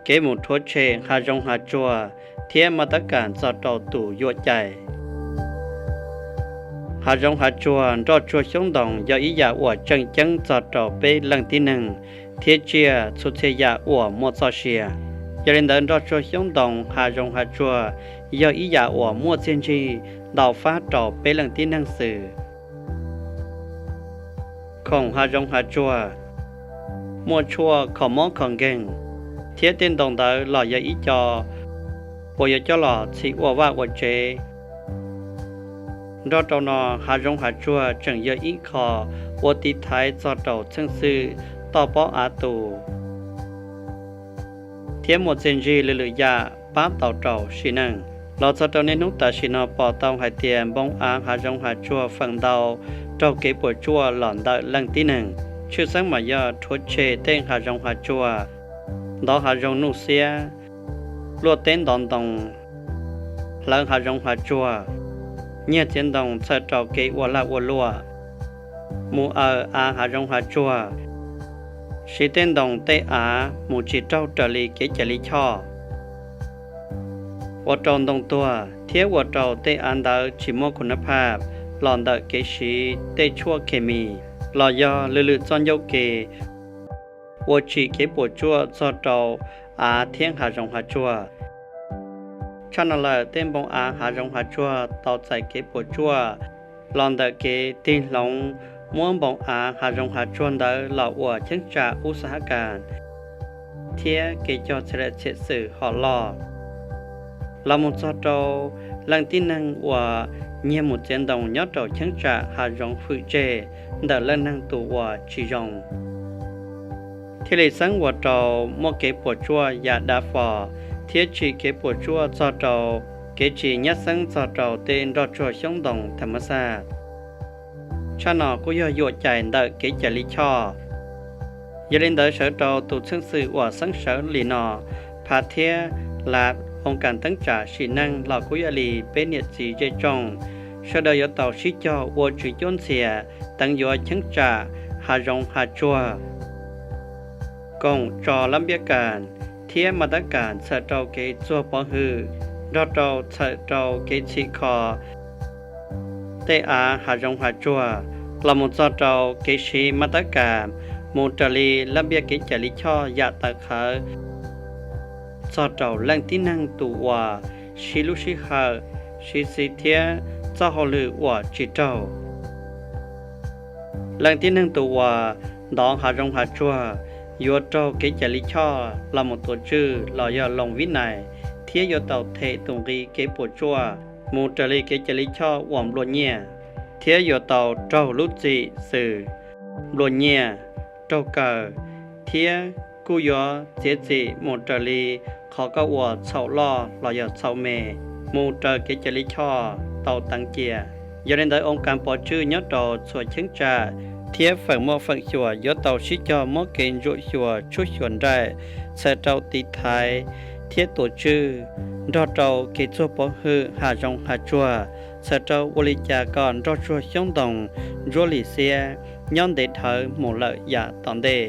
kev mus rhuav tshem hav zoov hav tsuag thiab mab tab kas txog rau tus yuam cai. Hav zoov hav tsuag, nroj tsuag xyoob ntoos yog ib yam uas tseem ceeb txog rau peb leej tib neeg thiab tsiaj txhua txhia yam uas muaj txoj sia. Yog li ntawd, nroj tsuag xyoob ntoos, hav zoov hav tsuag yog ib yam uas muaj txiaj ntsig ntau fab rau peb leej tib neeg xwb. Khoom hav zoov hav tsuag muaj tshuaj kho mob kho nkeeg, thiab tej ntoo ntawd los yog ib co uas yuav coj los txhim ua vaj ua tsev. Nrog rau no, hav zoov hav tsuag tseem yog ib qho ua tiv thaiv txog rau txheej xwm toj pob av tus, thiab muaj txiaj ntsig lwm lwm yam pab tau rau sim neej. Los txog rau niaj hnub tam sim no pom tau hais tias npoo av hav zoov hav tsuag feem ntau raug kev puas tsuaj los ntawm leej tib neeg. Tshwj xeeb mas yog rhuav tshem tej hav zoov hav tsuag, ntov hav zoov nuj xiab, luaj teb ntov ntoo, hlawv hav zoov hav tsuag, nyiag txiav ntoo txhawm rau kev ua lag ua luam, mus aws av hav zoov hav tsuag, siv tej ntoo tej av mus tsis raug raws li kev cai lij choj, ua rau ntoo tuag thiab ua rau tej av ntawd tsis muaj khunab phaj los ntawm kev siv tej tshuaj khes mis los yog lwm lwm txoj ncauj ke ua tsim kev puas tsuaj txog rau av thiab hav zoov hav tsuag. Tshaj no lawm, tej npoo av hav zoov hav tsuag tau txais kev puas tsuaj los ntawm kev tig hloov muab npoo av hav zoov hav tsuag ntawd los ua cheeb tsam ub xa hab kas thiab kev cog txhia laj txhiam xwm hom loj, los mus txog rau leej tib neeg uas nyiag mus txiav ntoo nyob rau cheeb tsam hav zoov hwm tseg ntawm leej neeg tus uas tsis zoo, thiaj li xeeb ua rau muaj kev puas tsuaj yam dav fo thiab tsim kev puas tsuaj txog rau kev tsis nyab xeeb txog rau tej nroj tsuag xyoob ntoos tham mas xaj. Tshaj no kuj yog yuam cai ntawm kev cai lij choj. Yog li ntawd, sawv rau tus txheej xwm uas xeeb sawv li no, phav thiab lam oo kas teeb tsam sim neej los kuj yog li peb niam txiv zej tsoom, sawv daws yuav tau sib cog ua tswv cuab ntxhias teev yuav cheeb tsam hav zoov hav tsuag, koom tso lab npiab kas thiab mab tab kas txhawm rau kev txuag pov hwm, nrog rau txhawm rau kev txhim kho tej av hav zoov hav tsuag, los mus txog rau kev siv mab tab kas mus raws li lab npiab kev cai lij choj yam tawv qhawv txog rau leej tib neeg tus uas siv lub sij hawm, siv txiv thiab txoj hauj lwm uas tsis raug. Leej tib neeg tus uas ntov hav zoov hav tsuag yuav raug kev cai lij choj los mus tuav tswj los yog loos vib nais, thiab yuav tau them tus nqi kev puas tsuaj mus raws li kev cai lij choj uas nplua nyiaj, thiab yuav tau raug lub txim xws nplua nyiaj, raug kaw, thiab kuj yuav txiav txim mus raws li qhov koj ua txhaum loj los yog txhaum me mus raws kev cai lij choj tau teev cia. Yog li ntawd, oo kas pov tswj nyob rau txhua cheeb tsam thiab feem muaj feem xyuam yuav tau sib cog muab kev ntsuam xyuas tshuab xyuas nraim txhawm rau tiv thaiv thiab tuav tswj, nrog rau kev txuag pov hwm hav zoov hav tsuag, txhawm rau ua li cas kom nroj tsuag xyoob ntoos ntsuab li xiab nyob ntev dhawv mus lawm yam tom ntej.